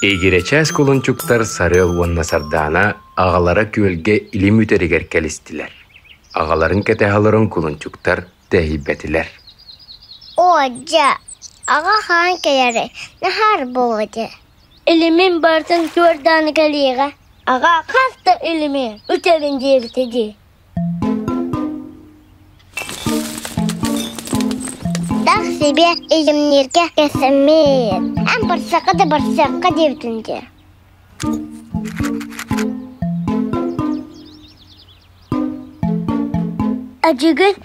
Игирэчээс кулунчуктар Сарыал уонна Сардаана аҕалара күөлгэ илим үтэригэр кэлистилэр. Аҕаларын кэтэһэ олорон кулунчуктар тэһийбэтилэр. Оо, дьэ, аҕа хаан кэлэрэ наһаар буолуо дии. Илимин барытын туордаан кэлиэҕэ. Аҕа хас да илими үтэрин диэбитэ дии. Тах себе илимнииргэ кэсэммит. Эн барсахха да барсахха диэбитин дии. Ажыгын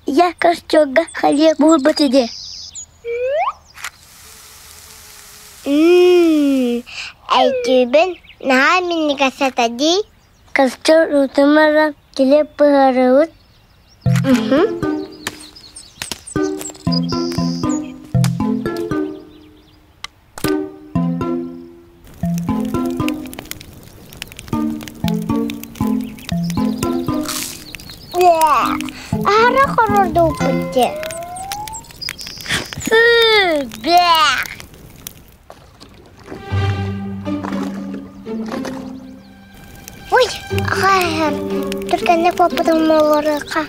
я костёрга халыа буолбат ини. Мм, өйдүүбүн, наһаа минньигэс этэ дии. Костёр уутун килиэп буһарабыт. Аһара хорордууппут дии. Фу, бэх! Ой, аҕа түргэнник буолбутум олоруохха.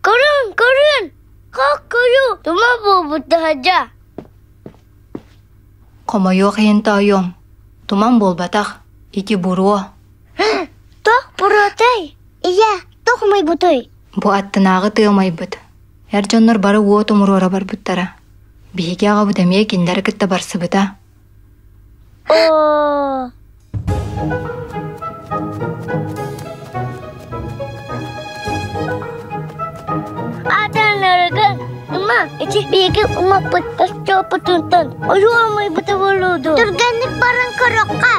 Көрүҥ, көрүҥ! Хох көрү, тума буолбут таһырдьа. Хомойуох иһин тоойуом, туман буолбатах, ити буруо. Туох буруотай? Ийэ, туох умайбытый? Бу аттынааҕы тыа умайбыт. Эр дьоннор бары уот умуруора барбыттара. Биһиги аҕабыт эмиэ кинилэри кытта барсыбыта. Оо. Атанарыгын, ма, ити биһиги умаппыт остуоппутунтан ойуу умайбыта буолуо дуо? Түргэнник баран көрүөххэ.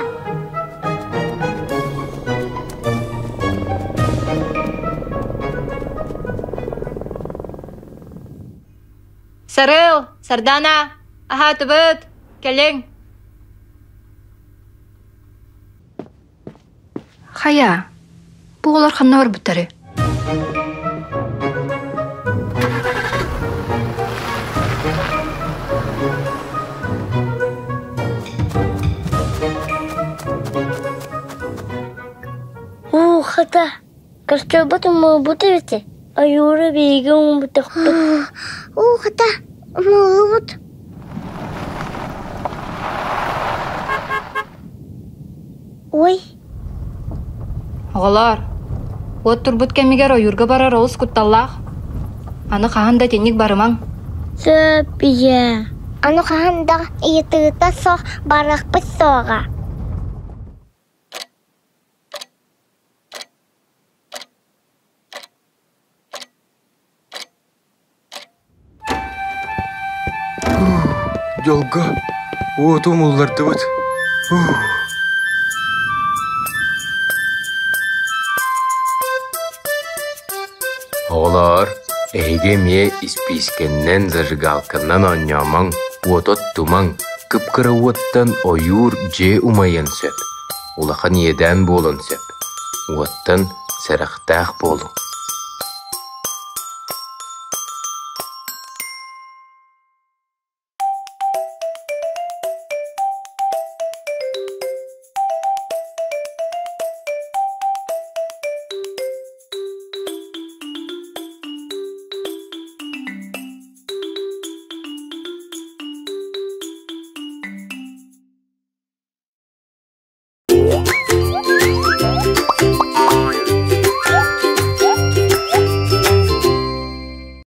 Сарыал, Сардана, аһаатыбыт, кэлиҥ. Хайа, бу оҕолор ханна барбыттарый? Уу, хата, костёрбут умулбут эбит. Ойууру биһиги уҥмутахпыт. Уу, хата, умуллубут. Ой. Оҕолоор, уот турбут кэмигэр ойуурга барар олус кутталлаах. Аны хаһан да итинник барымаҥ. Сөп ийээ. Аны хаһан да ыйытыыта суох барыахпыт суоҕа. Дьолго, уоту умуллардыбыт. Оҕолоор, эһиги эмиэ испиискэннэн, зажигалканнан оонньоомоҥ, уоту оттумаҥ, кып-кыра уоттан ойуур дьиэ умайыан сөп, улахан иэдээн буолуон сөп. Уоттан сэрэхтээх буолуҥ.